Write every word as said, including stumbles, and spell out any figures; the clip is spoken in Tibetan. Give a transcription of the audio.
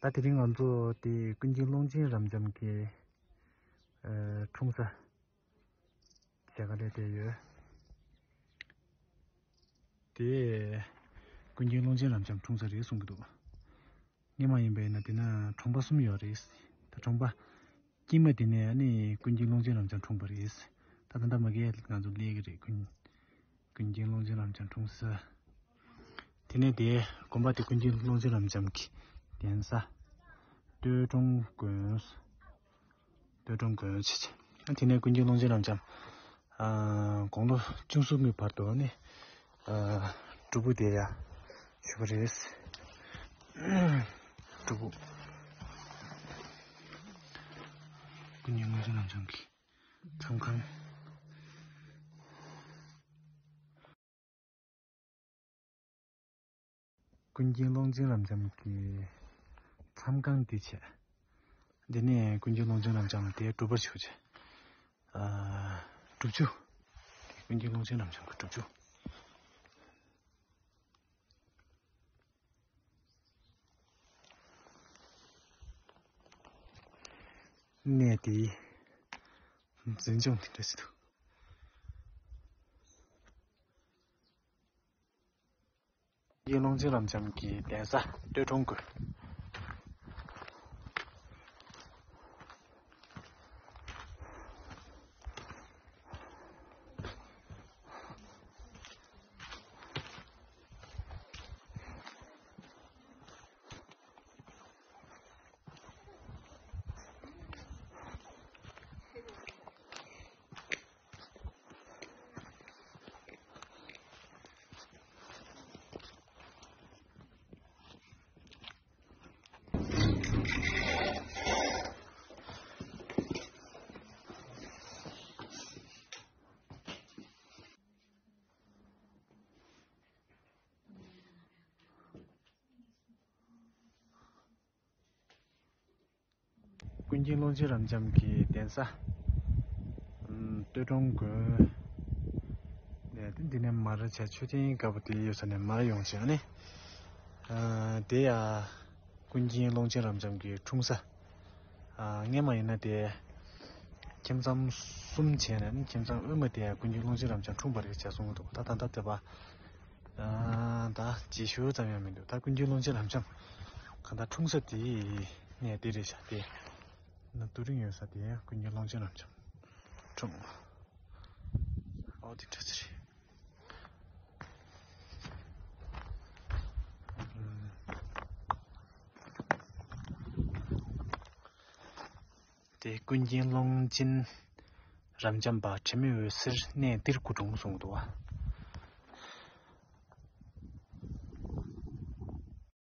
ད་དེ་རིང་ང་ཚོ་དེ་ཀུན་མཁྱེན་ཀློང་ཆེན་རབ་འབྱམས་ཀྱི་ཨ་འཁྲུངས་ས་མཇལ་ག་སླེབས་བསྡད་ཡོད། དེ་ཀུན་མཁྱེན་ཀློང་ཆེན་རབ་འབྱམས་འཁྲུངས་ས་རེད་གསུང་གི་འདུག། སྔོན་མ་ཡིན་པ་ཡིན་ན་དེ་ན་གྲོང་པ་གསུམ་ཡོད་རེད། ད་གྲོང་པ་དཀྱིལ་མ་དེ་ནས་ཨ་ནི་ཀུན་མཁྱེན་ཀློང་ཆེན་རབ་འབྱམས་འཁྲུངས་པ་རེད། ད་ད་ལྟ་མ་གིར་ང་ཚོ་སླེབས་ཀྱི་རེད། ཀུན་ཀུན་མཁྱེན་ཀློང་ཆེན་རབ་འབྱམས་འཁྲུངས་ས། དེ་ནས་དེ་དགོན་པ་དེ་ཀུན་མཁྱེན་ཀློང་ཆེན་རབ་འབྱམས་ཀྱི་གདན་ས་སྟོད་འབྲོང་དགོན། སྟོད་འབྲོང་དགོན་བྱས། དེ་ནས་ཀུན་མཁྱེན་ཀློང་ཆེན་རབ་འབྱམས་ཨ་དགུང་ལོ་བཅུ་གསུམ་གྱི་བར་དུ་ནི་ཨ་སྒྲུབ་པ་དེ་ཡང་ཞུས་པ་རེད། སྒྲུབ་པ། ཀུན་མཁྱེན་ཀློང་ཆེན་རབ་འབྱམས་ཀྱི་མཚམས་ཁང་། ཀུན་མཁྱེན་ཀློང་ཆེན་རབ་འབྱམས་ཀྱི་མཚམས་ཁང་འདི་བྱས། འདི་ནས་ཀུན་མཁྱེན་ཀློང་ཆེན་རབ་འབྱམས་ལ་དེའི་སྒྲུབ་པར་ཞུགས་བྱས། ཨ་སྒྲུབ་ཆུ། ཀུན་མཁྱེན་ཀློང་ཆེན་རབ་འབྱམས་ཀྱི་སྒྲུབ་ཆུ། གནས་འདིའི་འཛིན་སྐྱོང་དེ་འདྲ་ཞིག་འདུག། ཀུན་མཁྱེན་ཀློང་ཆེན་རབ་འབྱམས་ཀྱི་གདན་ས་སྟོད་འབྲོང་དགོན། ཀུན་མཁྱེན་ཀློང་ཆེན་རབ་འབྱམས་ཀྱི་གདན་ས། ཨམ། སྟོད་འབྲོང་དགོན། ནས་འདི་ནས་མར་བྱས་མཆོད་རྟེན་དཀར་པོ་དེ་ཡོད་ས་ནས་མར་ཡོང་བྱས་ནས། ཨ། དེ་ཡང་ཀུན་མཁྱེན་ཀློང་ཆེན་རབ་འབྱམས་ཀྱི་འཁྲུངས་ས། ཨ། སྔོན་མ་ཡིན་ན་དེ་ཁྱིམ་ཚང་གསུམ་བྱས་ནས་ནི་ཁྱིམ་ཚང་དབུས་མ་དེ་ཡང་ཀུན་མཁྱེན་ཀློང་ཆེན་རབ་འབྱམས་འཁྲུངས་པ་རེད་ཅེས་གསུང་གི་འདུག། ད་ད་ལྟ་དེ་བ། ཨ། ད་རྗེས་ཤུལ་ཙམ་ཡང་མི་འདུག། ད་ཀུན་མཁྱེན་ཀློང་ཆེན་རབ་འབྱམས་གང་ལྟར་འཁྲུངས་ས་དེ་གནས་དེ་རེད་ཤག། དེ་ན་དུ་རིང་ཡོད་ས་དེ་ཀུན་མཁྱེན་ཀློང་ཆེན་རབ་འབྱམས་འཁྲུངས། ཨོ་དེ་འདྲ་ཟེར། དེ་ཀུན་མཁྱེན་ཀློང་ཆེན་རབ་འབྱམས་པ་དྲི་མེད་འོད་ཟེར་གནས་འདིར་སྐུ་འཁྲུངས་གསུངས་འདུག་བ།